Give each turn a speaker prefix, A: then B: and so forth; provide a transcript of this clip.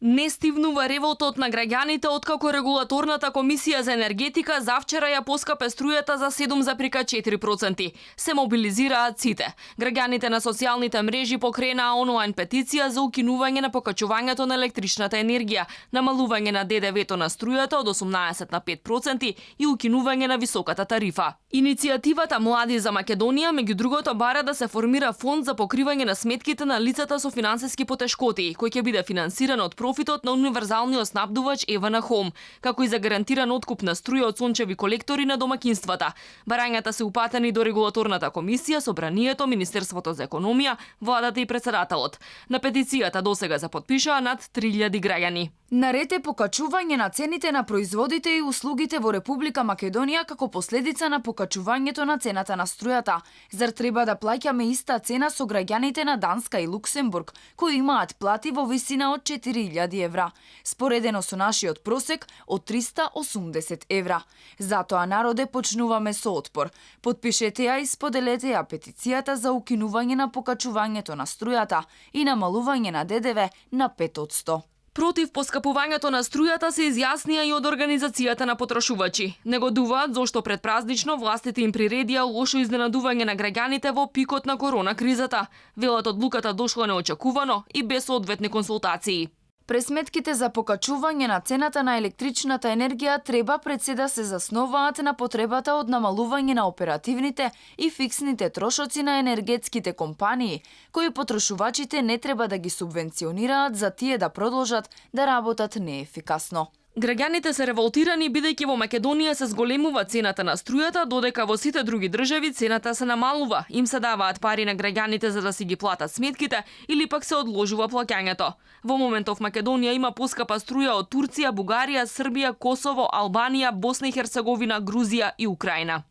A: Не стивнува револтот на граѓаните откако регулаторната комисија за енергетика завчера ја поскапе струјата за 7,4%. Се мобилизираат сите. Граѓаните на социјалните мрежи покренаа онлайн петиција за укинување на покачувањето на електричната енергија, намалување на ДДВ-то на струјата од 18 на 5% и укинување на високата тарифа. Иницијативата Млади за Македонија меѓу другото бара да се формира фонд за покривање на сметките на лицата со финансиски потешкоти, кој ќе биде финансиран од профитот на универзалниот снабдувач Евана Хом, како и за гарантиран откуп на струја од сончеви колектори на домакинствата. Барањата се упатени до регулаторната комисија, собранието, Министерството за економија, владата и председателот. На петицијата досега се потпишаа над 3000 граѓани.
B: Наред е покачување на цените на производите и услугите во Република Македонија како последица на покачувањето на цената на струјата. Зар треба да плаќаме иста цена со граѓаните на Данска и Луксембург, кои имаат плати во висина од 4000 евра, споредено со нашиот просек од 380 евра. Затоа, народе, почнуваме со отпор. Потпишете ја и споделете ја петицијата за укинување на покачувањето на струјата и намалување на ДДВ на 5%.
A: Против поскапувањето на струјата се изјаснија и од Организацијата на потрошувачи. Негодуваат зошто предпразнично властите им приредија лошо изненадување на граѓаните во пикот на корона кризата. Велат одлуката дошла неочекувано и без соодветни консултации.
B: Пресметките за покачување на цената на електричната енергија треба пред се да се засноваат на потребата од намалување на оперативните и фиксните трошоци на енергетските компании, кои потрошувачите не треба да ги субвенционираат за тие да продолжат да работат неефикасно.
A: Граѓаните се револтирани бидејќи во Македонија се зголемува цената на струјата, додека во сите други држави цената се намалува. Им се даваат пари на граѓаните за да си ги платат сметките или пак се одложува плаќањето. Во моментов Македонија има поскапа струја од Турција, Бугарија, Србија, Косово, Албанија, Босна и Херцеговина, Грузија и Украина.